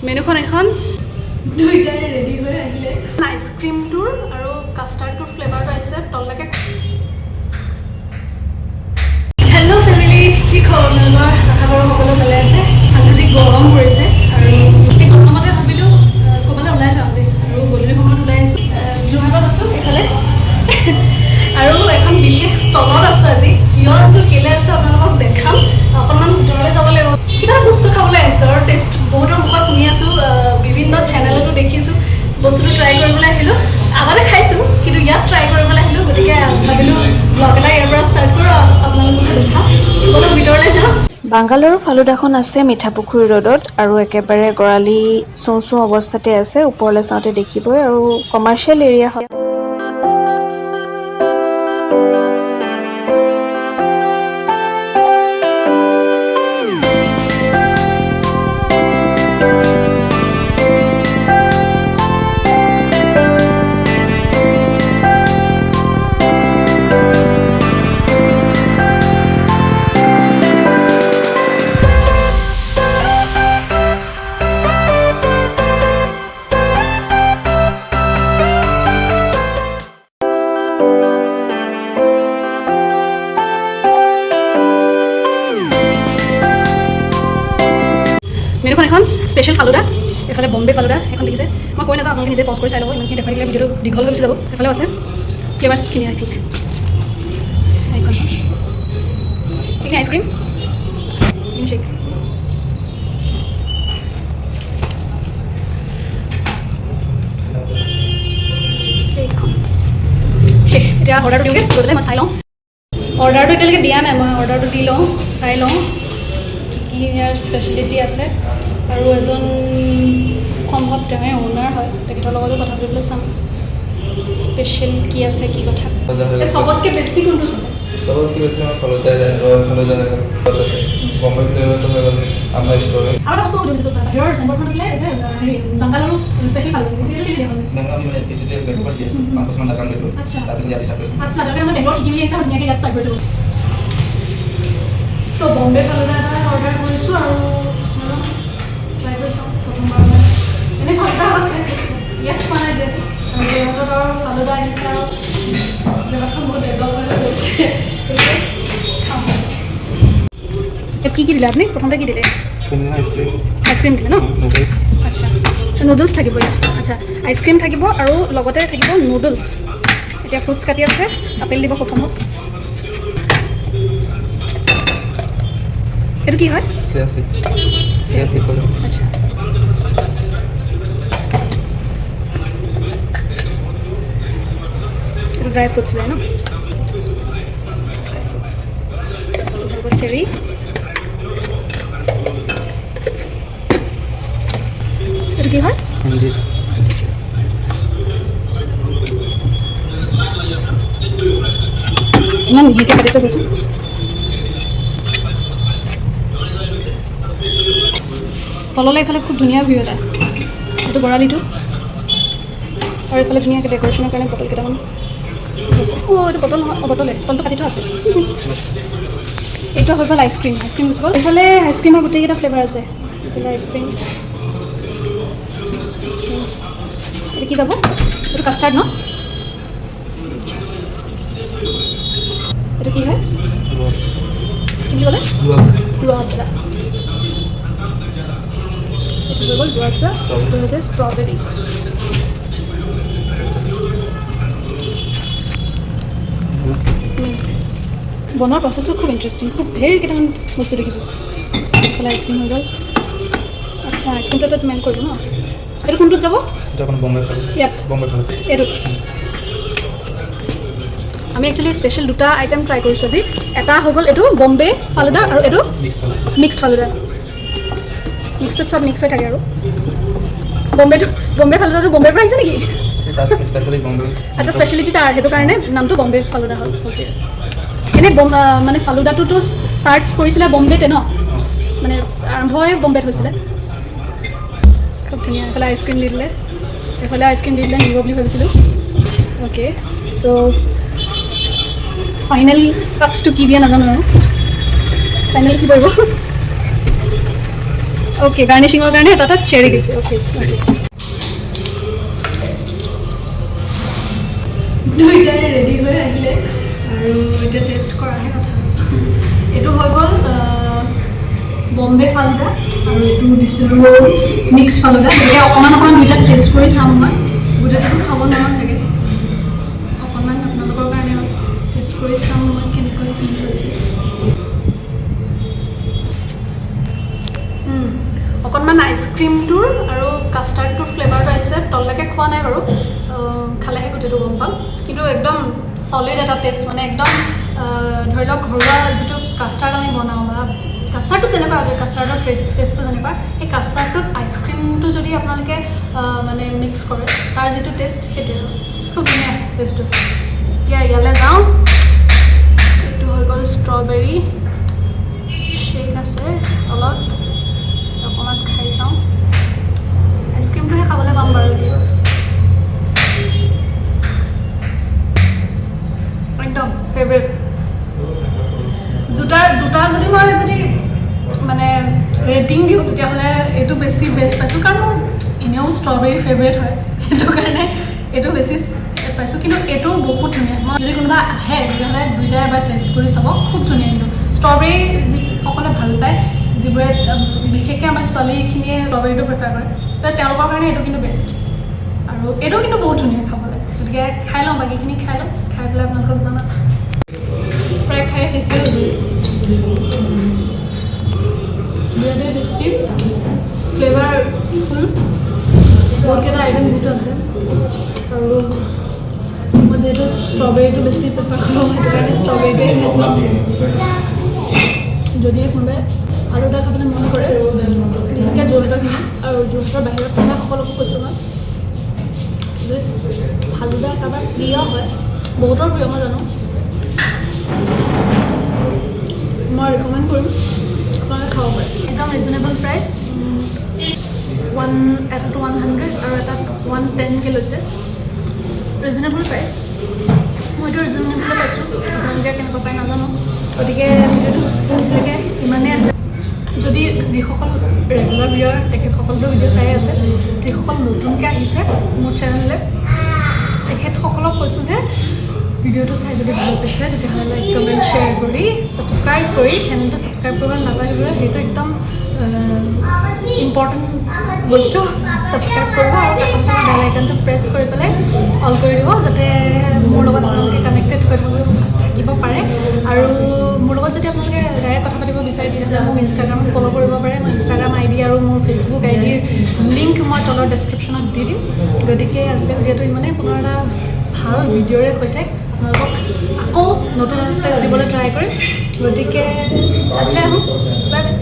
মেনুখন এখন দুইটাই ৰেডি হৈ আহিলে। আইচক্ৰীমটোৰ আৰু কাষ্টাৰ্ডটোৰ ফ্লেভাৰটো আহিছে তললৈকে। হেল্ল' ফেমিলি, কি খবৰ আপোনালোকৰ? আশা কৰোঁ সকলো ভালে আছে। সাংঘাতিক গৰম পৰিছে আৰু এই গৰমতে ভাবিলোঁ ক'ৰবালৈ ওলাই যাওঁ আজি আৰু গধূলি সময়ত ওলাই আহিছোঁ। যোৰহাটত আছোঁ এইফালে আৰু এখন বিশেষ স্থলত আছোঁ আজি। কিয় আছোঁ, কেলৈ আছোঁ আপোনালোকক দেখাম। অকণমান ভিতৰলৈ যাব লাগিব। কিবা এটা বস্তু খাবলৈ আহিছোঁ আৰু টেষ্ট বহুতৰ মুখত শুনি আছোঁ, বিভিন্ন চেনেলতো দেখিছোঁ। বস্তুটো ট্ৰাই কৰিবলৈ আহিলোঁ। আগতে খাইছোঁ, কিন্তু ইয়াত ট্ৰাই কৰিবলৈ আহিলোঁ। গতিকে ভাবিলোঁ ব্লগ এটা ইয়াৰ পৰা ষ্টাৰ্ট কৰোঁ আৰু আপোনালোককো দেখাম। অলপ ভিতৰলৈ যাওঁ। বাংগালোৰৰ ফালুদাখন আছে মিঠাপুখুৰী ৰোডত আৰু একেবাৰে গৰালি চুঁ চুঁ অৱস্থাতে আছে। ওপৰলৈ চাওঁতে দেখিবই আৰু কমাৰ্চিয়েল এৰিয়া হয়। মেনুখন এখন স্পেচিয়েল ফালুদা, এইফালে বম্বে ফালুদা এখন দেখিছে। মই কৈ নাযাওঁ, আপোনালোকে নিজে পজ কৰি চাই ল'ব। ইমানখিনি দেখুৱাই থাকিলে ভিডিঅ'টো দীঘল হৈ গুচি যাব। এইফালেও আছে ফ্লেভাৰ্ছখিনি। আই থিংক এইখন, এইখিনি আইচক্ৰীম, এইখিনি শ্বেক। এইখন শেষ। এতিয়া অৰ্ডাৰটো দিওঁগৈ গৈ পেলাই। মই চাই লওঁ। অৰ্ডাৰটো এতিয়ালৈকে দিয়া নাই, মই অৰ্ডাৰটো দি লওঁ, চাই লওঁ কি কি ইয়াৰ স্পেচিয়েলিটি আছে। আৰু এজন সম্ভৱ তেওঁৱে অ'নাৰ হয়, তেখেতৰ লগতো কথা পাতিবলৈ চাম, স্পেচিয়েল কি আছে, কি কথা। এই চবতকৈ বেছি কোনটো চলে? চবতকৈ বেছি আমাৰ ফালুদা যায়, ৰয়েল ফালুদা হৈ গ'ল, আছে বম্বে ফ্লেভাৰটো হৈ গ'ল, আমাৰ ষ্ট্ৰবেৰী। আৰু এটা বস্তু সুধিব বিচাৰিছোঁ, বাহিৰৰ চাইনবৰ্ডখন আছিলে যে হেৰি বাংগালুৰু স্পেচিয়েল ফালুদা, সেইটো কেলৈ দিয়া হ'ল? আমি মানে একচুৱেলি বেংগলত দি আছোঁ, 5 বছৰমান তাত কাম কৰিছিলোঁ। তাৰপিছত ইয়াত ষ্টাৰ্ট কৰিছোঁ। আচ্ছা, তেওঁলোকে মানে বেংগলত শিকি মেলি আহিছে আৰু ধুনীয়াকৈ ইয়াত ষ্টাৰ্ট কৰিছে। চ' বম্বে ফালুদা এটা অৰ্ডাৰ কৰিছোঁ আৰু ট্ৰাই কৰি চাওঁ প্ৰথমবাৰ। এনেই ফালুদা আগত খাইছোঁ, ইয়াত খোৱা নাই যিহেতু। আৰু যোৰহাটত আৰু ফালুদা আহিছে আৰু যোৰহাটখন বহুত ডেভেলপ হৈ হৈ গৈছে, গতিকে খাওঁ। ইয়াত কি কি দিলে আপুনি? প্ৰথমতে কি দিলে? আইচক্ৰীম। আইচক্ৰীম দিলে ন? নুডলছ। আচ্ছা, নুডলছ থাকিব ইয়াত। আচ্ছা, আইচক্ৰীম থাকিব আৰু লগতে থাকিব নুডলছ। এতিয়া ফ্ৰুটছ কাটি আছে, আপেল দিব খুব সম্ভৱ। এইটো কি হয়? চিয়া চিড, চিয়া চিড। আচ্ছা, এইটো ড্ৰাই ফ্ৰুটছ যায় ন? ড্ৰাই ফ্ৰুটছ, চেৰি। এইটো কি হয়? অঞ্জিৰ। ইমান মিহিকৈ কাটিছে চাচোন। তললৈ এইফালে খুব ধুনীয়া ভিউ এটা। এইটো বৰালিটো আৰু এইফালে ধুনীয়াকৈ ডেক'ৰেশ্যনৰ কাৰণে বটল কেইটামান আছে। অ', এইটো বটল নহয়। অ', বটলে তলটো কাটি থোৱা আছে। এইটো হৈ গ'ল আইচক্ৰীম। আইচক্ৰীম গুচি গ'ল। এইফালে আইচক্ৰীমৰ গোটেইকেইটা ফ্লেভাৰ আছে। এইফালে আইচক্ৰীম, আইচক্ৰীম। এইটো কি যাব? এইটো কাষ্টাৰ্ড ন? এইটো কি হয়? কি বুলি ক'লে? ৰুৱাবজা। এইটো হৈ গ'ল ৰুৱাবজা। এইটো হৈছে ষ্ট্ৰবেৰী মিল্ক। বনোৱাৰ প্ৰচেছটো খুব ইণ্টাৰেষ্টিং। খুব ধেৰ কেইটামান বস্তু দেখিছোঁ। এইফালে আইচক্ৰীম হৈ গ'ল। আচ্ছা, আইচক্ৰীমটো তাত মেল্ট কৰিব ন? এইটো কোনটোত যাব? এইটো আপোনাৰ বম্বে ফালুদা। ইয়াত? বম্বে ফালুদা। এইটোত আমি একচুৱেলি স্পেচিয়েল দুটা আইটেম ট্ৰাই কৰিছোঁ আজি। এটা হৈ গ'ল এইটো বম্বে ফালুদা আৰু এইটো মিক্স ফালুদা। মিক্স ফালুদা। মিক্সটোত চব মিক্স হৈ থাকে। আৰু বম্বেটো, বম্বে ফালুদাটো বম্বেৰ পৰা আহিছে নেকি? তাত স্পেচিয়েলি বম্বে। আচ্ছা, স্পেচিয়েলিটি তাৰ, সেইটো কাৰণে নামটো বম্বে ফালুদা হ'ল। অ'কে, এনেই মানে ফালুদাটোতো ষ্টাৰ্ট কৰিছিলে বম্বেতে ন? মানে আৰম্ভই বম্বেত হৈছিলে। খুব ধুনীয়া। এইফালে আইচক্ৰীম দি দিলে, এইফালে আইচক্ৰীম দি দিলে। নিব বুলি ভাবিছিলোঁ। অ'কে, চ' ফাইনেল টাচটো কি দিয়ে নাজানো আৰু। ফাইনেল কি কৰিব? অ'কে, গাৰ্নিচিঙৰ কাৰণে এটা এটা চেৰি দিছে। অ'কে, দুইটাই ৰেডি হৈ আহিলে আৰু এতিয়া টেষ্ট কৰাহে কথা। এইটো হৈ গ'ল বম্বে ফালুদা আৰু এইটো দিছিলোঁ মিক্স ফালুদা। গতিকে অকণমান অকণমান দুইটাত টেষ্ট কৰি চাম। মই গোটেইটোতো খাব নোৱাৰোঁ চাগে, অকণমান আপোনালোকৰ কাৰণে টেষ্ট কৰি চাম মই কেনেকুৱা কি হৈছে। অকণমান আইচক্ৰীমটোৰ আৰু কাষ্টাৰ্ডটোৰ ফ্লেভাৰটো আহিছে। তললৈকে খোৱা নাই বাৰু, খালেহে গোটেইটো গম পাম। কিন্তু একদম চলিড এটা টেষ্ট, মানে একদম ধৰি লওক ঘৰুৱা যিটো কাষ্টাৰ্ড আমি বনাওঁ বা কাষ্টাৰ্ডটো যেনেকুৱা, কাষ্টাৰ্ডৰ টেষ্টটো যেনেকুৱা, সেই কাষ্টাৰ্ডটোত আইচক্ৰীমটো যদি আপোনালোকে মানে মিক্স কৰে, তাৰ যিটো টেষ্ট সেইটোৱে হয়। খুব ধুনীয়া টেষ্টটো। এতিয়া ইয়ালৈ যাওঁ। এইটো হৈ গ'ল ষ্ট্ৰবেৰী শ্বেক আছে তলত, অকণমান খাই চাওঁ। আইচক্ৰীমটোহে খাবলৈ পাম বাৰু এতিয়া। একদম ফেভৰেট। জোতাৰ দুটা যদি মই যদি মানে ৰেটিং দিওঁ, তেতিয়াহ'লে এইটো বেছি বেষ্ট পাইছোঁ, কাৰণ মোৰ এনেও ষ্ট্ৰবেৰী ফেভৰেট হয়, সেইটো কাৰণে এইটো বেছি পাইছোঁ। কিন্তু এইটোও বহুত ধুনীয়া। মই যদি কোনোবা আহে, তেতিয়াহ'লে দুইটাই এবাৰ টেষ্ট কৰি চাব, খুব ধুনীয়া। কিন্তু ষ্ট্ৰবেৰী যিসকলে ভাল পায়, যিবোৰে বিশেষকৈ আমাৰ ছোৱালীখিনিয়ে ষ্ট্ৰবেৰীটো প্ৰিফাৰ কৰে, তো তেওঁলোকৰ কাৰণে এইটো কিন্তু বেষ্ট। আৰু এইটো কিন্তু বহুত ধুনীয়া খাবলৈ। গতিকে খাই লওঁ, বাকীখিনি খাই লওঁ, খাই পেলাই আপোনালোকক জনাম। প্ৰায় খাই শেষেই হৈ গ'ল। বিৰাটেই টেষ্টি, ফ্লেভাৰফুল, বহুতকেইটা আইটেম যিটো আছে। আৰু মই যিহেতু ষ্ট্ৰবেৰীটো বেছি প্ৰিফাৰ কৰোঁ, সেইটো কাৰণে ষ্ট্ৰবেৰীটোৱে খাইছোঁ। যদিহে কোনোবাই ফালুদা খাবলৈ মন কৰে, বিশেষকৈ যোৰহাটৰখিনি আৰু যোৰহাটৰ বাহিৰত থকা সকলকো কৈছোঁ মই, যদি ফালুদা কাৰোবাৰ প্ৰিয় হয়, বহুতৰ প্ৰিয় মই জানো, মই ৰিকমেণ্ড কৰিম, আপোনালোকে খাব পাৰে। একদম ৰিজনেবল প্ৰাইচ, ওৱান এটাতো 100 আৰু এটাত 110কৈ লৈছে। ৰিজনেবল প্ৰাইচ, মইতো ৰিজনেবলে পাইছোঁ, আপোনালোকে কেনেকুৱা পায় নাজানো। গতিকে ভিডিঅ'টো আজিলৈকে ইমানেই আছে। যদি যিসকল ৰেগুলাৰ ভিডিঅ'ৰ, তেখেতসকলতো ভিডিঅ' চাই আছে, যিসকল নতুনকৈ আহিছে মোৰ চেনেললৈ, তেখেতসকলক কৈছোঁ যে ভিডিঅ'টো চাই যদি ভাল পাইছে, তেতিয়াহ'লে লাইক, কমেণ্ট, শ্বেয়াৰ কৰি ছাবস্ক্ৰাইব কৰি, চেনেলটো ছাবস্ক্ৰাইব কৰিব নাপাহৰিব। সেইটো একদম ইম্পৰ্টেণ্ট বস্তু। ছাবস্ক্ৰাইব কৰিব আৰু কাষত থকা বেল আইকনটো প্ৰেছ কৰি পেলাই অল কৰি দিব, যাতে মোৰ লগত আপোনালোকে কানেক্টেড হৈ থাকিব পাৰে। আৰু মোৰ লগত যদি আপোনালোকে ডাইৰেক্ট কথা পাতিব বিচাৰে, তেতিয়াহ'লে মোক ইনষ্টাগ্ৰামত ফ'ল' কৰিব পাৰে। মোৰ ইনষ্টাগ্ৰাম আই ডি আৰু মোৰ ফেচবুক আই ডিৰ লিংক মই তলৰ ডেছক্ৰিপশ্যনত দি দিম। গতিকে আজিলৈ ভিডিঅ'টো ইমানেই। পুনৰ এটা ভাল ভিডিঅ'ৰে সৈতে আপোনালোকক আকৌ নতুন নতুন টেষ্ট দিবলৈ ট্ৰাই কৰিম। গতিকে আজিলৈ আহোঁ, বাই বাই।